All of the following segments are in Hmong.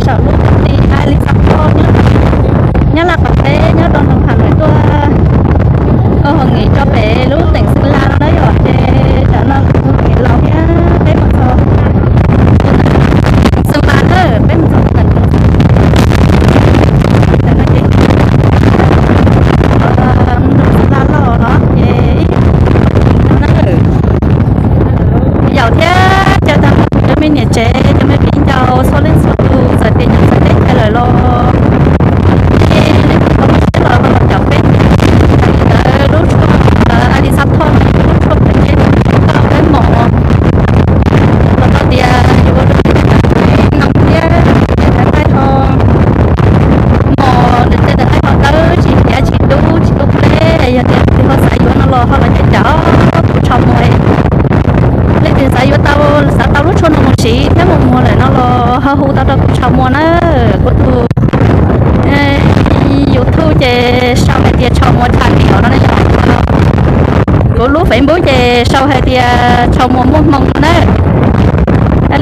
saum lub teem ti Alisapho nyob, nyob Laj Qos Teb nyob rau nroog Pham Maiv tuaj, ua hauj lwm rau pem lub teem Xeem Las no na yom. Ces tam no kuv tus hauj lwm laus thiab peb mus txog Xeem Las na, peb mus txog ntawm Xeem Las los no ces ib no na. Yaum thiab caw tag nrho cov me niam tsev, cov me viv ncaus txhua leej txhua tus, txawm tias nyob txawv teb chaws lawm los ces nej puas tau muaj siab los ho los caum peb. Txawm li ntawd lub tshuaj Alisapho no yog lub tshuaj pem teb, koj peb mos los tau tias yus ua rau tej daim nqaij no thiab tej daim nqaij ho mos, tej daim nqaij ho dawb tsis hiav tsis dub tsis tu pleb. Yog tias leej twg ho xav yuav no los ho los caum kuv tshau muag. Leej twg xav yuav tau, xav tau lub tshuaj no mus siv thiab mus muag lawm no los ho hu tau rau kuv tshau muag na. Kuv tus YouTube ces sau hais tias tshau muag tshaj li os no ne yom. Kuv lub Facebook ces sau hais tias tshau muag muaj hmoo no na.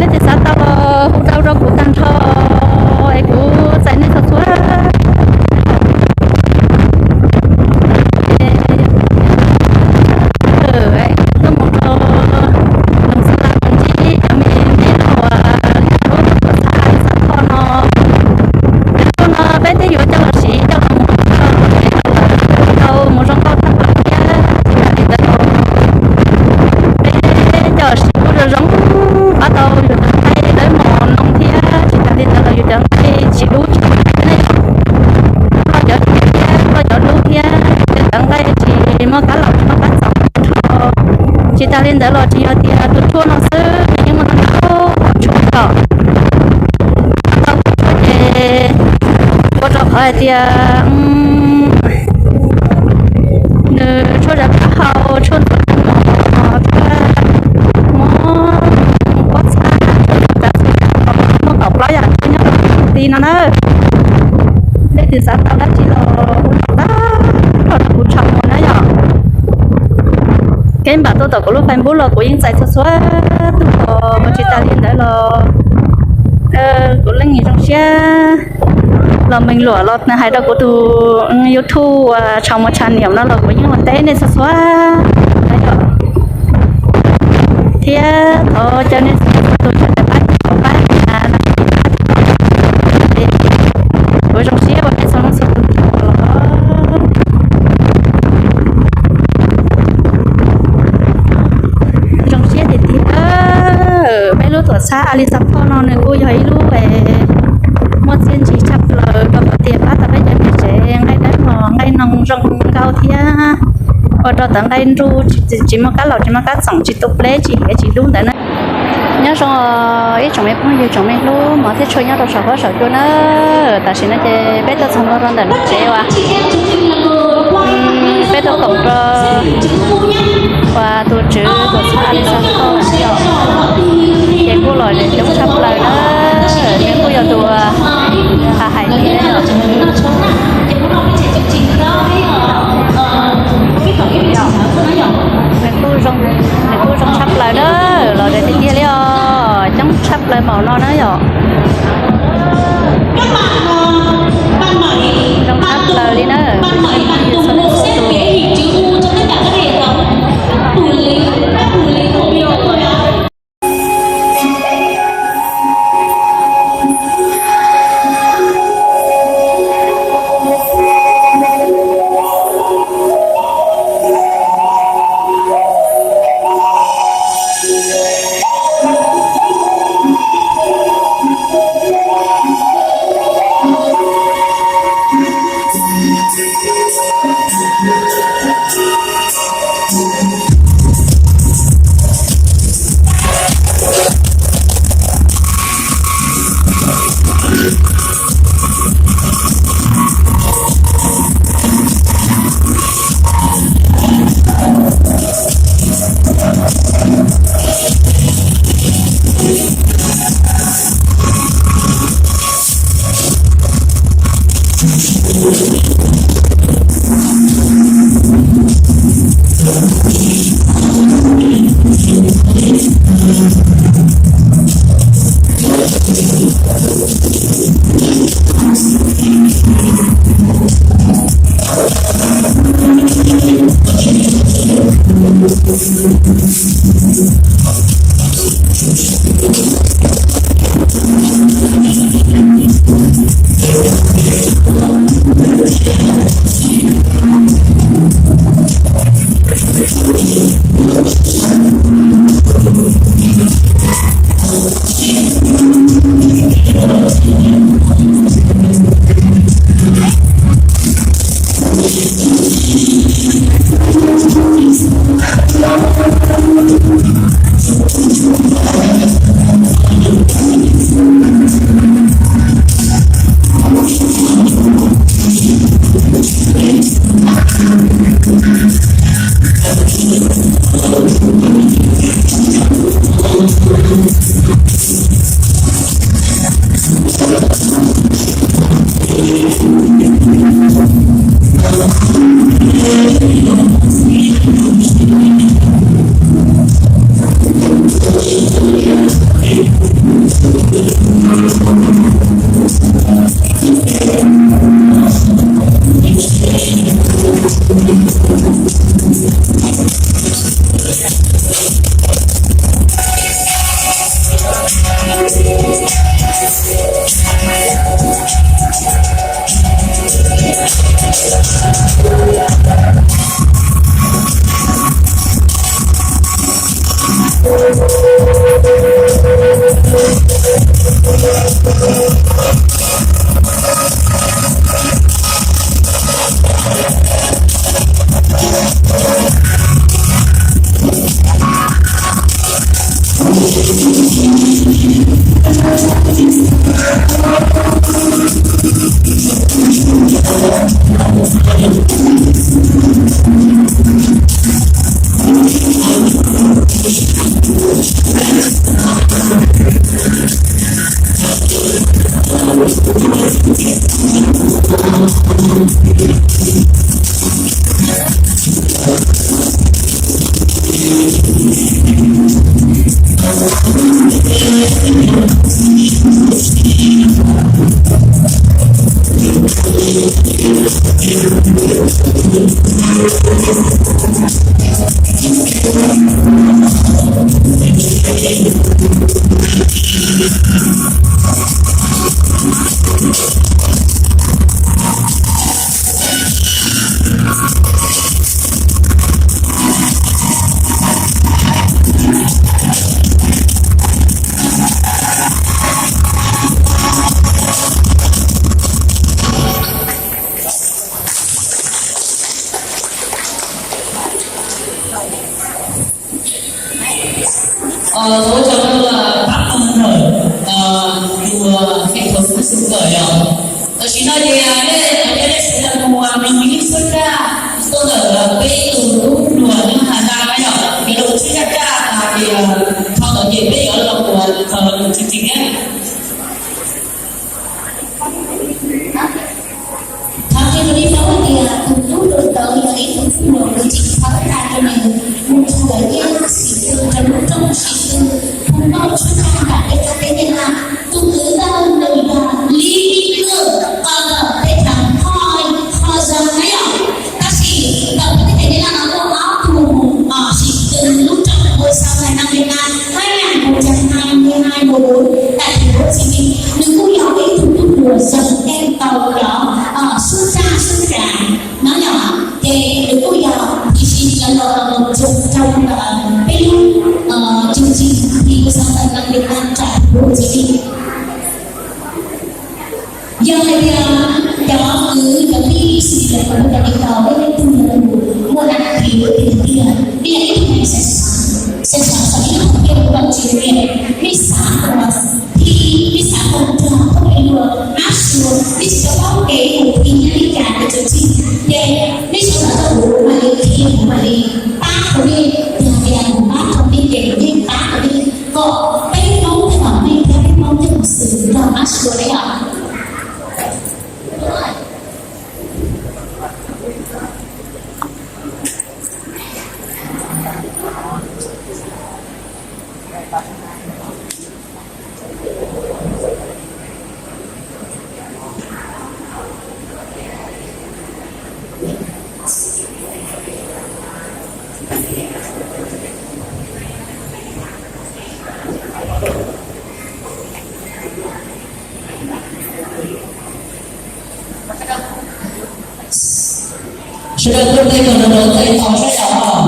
Leej twg xav tau los hu tau rau kuv tag nrho es kuv txais nej txhua txhua. Tuaj mus rau nroog Xeem Las mus ntsib cov me tij laug uas lub tuam txhab Alisapho no. Cov tshuaj no peb twb yuav coj los siv coj los mus tau mus zoo nkauj tshaj plaws thiab. Tsis tas li ntawd los peb coj los siv kuj zoo zoo, pab tau yus cov nqaij dawb mos no thiab. Tsis tas li ntawd los yus cov nqaij tsis dub tsis hiav thiab na yom. Koj cov hiav thiab koj cov dub thiab, cov nqaij tsis muaj kab laum tsis muaj kab txoom nrho. Tsis tas li ntawd los tsis yog tias tus tshuaj no xwb, nws yeej muaj ntau ntau qhov tshuaj kom tau tus tshuaj ces ua rau qhov hais tias nws tshuaj zam taub hau, tshuaj ntxuav mos, tshuaj mob pob txha, tshuaj ntxuav tsav txhua yam, muaj kaum plaub yam tshuaj nyob rau ti no na. Leej twg xav tau dab tsi los hu tau tag nrho rau kuv tshau muag na yom. Kev npam tuaj tom kuv lub Facebook los kuv yeej txais txhua txhua tus os. Tsis tas li ntawd los kuv leej niam zoo siab los meej luam los hais rau kuv tus YouTube uas tshau muag tshaj niam no los kuv yeej los teb nej txhua txhua na yom. Thiab thov caw nej txhua tus sawv daws pab, pab, kuv zoo siab uas nej txhua leej txhua tus los zoo siab tiag tiag. Peb lub tuam txhab Alisapho no nws kuj yog ib lub muaj txiaj ntsig tshaj plaws rau qhov tias pab tau peb cov niam tsev nqaij dawb mos nqaij noo zoo nkauj thiab ua rau tawv nqaij nruj tsis muaj kab laum tsis muaj kab txoom tsis tu pleb tsis hiav tsis dub ntawd na. Nyob zoo ib tsoom me phooj ywg tsoom me hlub hmov thiab tshua nyob rau saum huab saum cua na. Tam sim no ces peb tuaj txog ntua rau ntawm lub tsev uas peb tuaj koom rau uas tus tswv tuam txhab Alisapho, ces kuj los coob tshaj plaws na. Nws kuj yog tus uas hais tias nws kuj zoo, nws kuj zoo tshaj plaws na, los tiag tiag li os, coob tshaj plaws npaum no na yom. Zoo tshaj plaws li na. Thov ua tsaug rau pab pawg ntawm tus kheej thov xub xub kawm yom. Tam sim no ces nej cov nej sawv daws mus mloog ib lub suab dab tuaj ntawm peb tus tub hluas Nyab Laj na yom, yuav los ua suab dab dab hais tias thaum tod ces peb yuav los ua qhov lus tsis tsis thiab. Thov qhia rau nej paub hais tias tus tub hluas ntawd yog ib tug tub hluas uas tseem txhawb nqa rau nws mus kawm nyiaj xim tw rau lub rooj xim tw hu nkauj tshaj tag nrho peb qab teb Nyab Laj. Tus kwv ntawd nws yog Lee Vij Kub, qhov ntawm peb tham Hoi Hoi Zon na yom. Tab sis ntawm peb teb chaws Nyab Laj no muaj ob tug mus xim tw lub rooj ua xav hais năm mươi hai, hai ngàn một trăm hai mươi hai mùa bốn tại thành phố Hồ Chí Minh. Nws kuj yog ib tug tub hluas zoo nkauj tau cov suab dab suab dab no yom. Ces nws kuj yog thí sinh lần đầu mà được chọn trong peb lub chương trình thi ua xav hais năm mươi hai tại thành phố Hồ Chí Minh. Yog hais tias cov kwv cov tij sawv daws, cov tij tau, nej leej twg yog tus muaj năng khiếu tiag tiag, nej yog ib tug neeg xav xav, xav xav xav ib tug tiag ua tsis tiag, nej xav ua thi, nej xav ua nrog peb luag mab sua, nej tsis tau paub kev mus thi nyob li cas ces tsis, ces nej sawv daws tau kuv mam li qhia, kuv mam li pab rau nej, yog tias kuv pab rau nej ces kuv yeej pab rau nej kom peb Hmoob thiaj kom nej thiab peb Hmoob thiaj kom xwm nrog mab sua na yom. Sawv daws tuaj tej kom nrov nrov tes tos saib yom.